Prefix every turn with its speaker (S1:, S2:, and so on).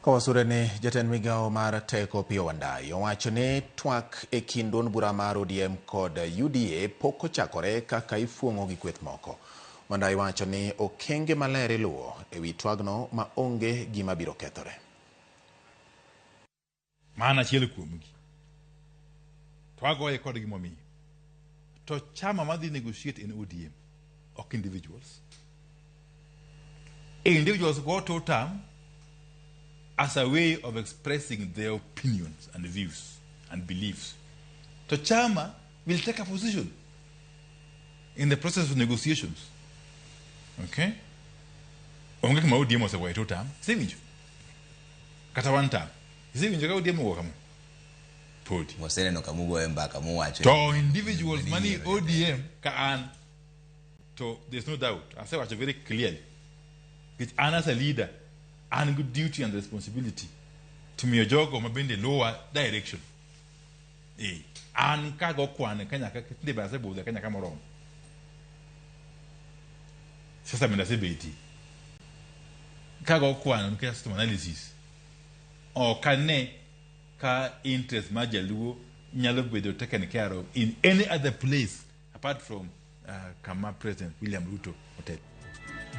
S1: Kawasure ni jatend migawo mar teko Opiyo Wandayi owacho ni twak e kind duond bura mar ODM kod UDA pok ochakore kaka ifuong'o gi kweth moko. Wandayi wacho ni okenge maler iluwo e wi twagno ma onge gima biro kethore.
S2: Mano achiel kuomgi. To agoye kod gimomiyo. To chama madhi negotiate en ODM, ok individuals. Individuals go to term as a way of expressing their opinions and views and beliefs. To chama will take a position in the process of negotiations. Okay? Onge kama ODM osegoye two term. Isewinjo? Kata one term. Isewinjo ka ODM ogo kama? Podi.
S3: Waseneno kama ugoye mbaka muwacho.
S2: To individuals mani ODM ka an to there's no doubt. Asewacho very clearly. Nikech an as a leader, an gi duty and responsibility to miyo jogo ma bende luwa direction. Eh, an kago kwan Kenya ka tinde be asebudho e Kenya ka moromo. Sasa bende asebetie. Kago kwan nikech asetimo analysis. Ok ane ka interest mar jaluo nyalo bedo taken care of in any other place apart from kama President William Ruto otelo.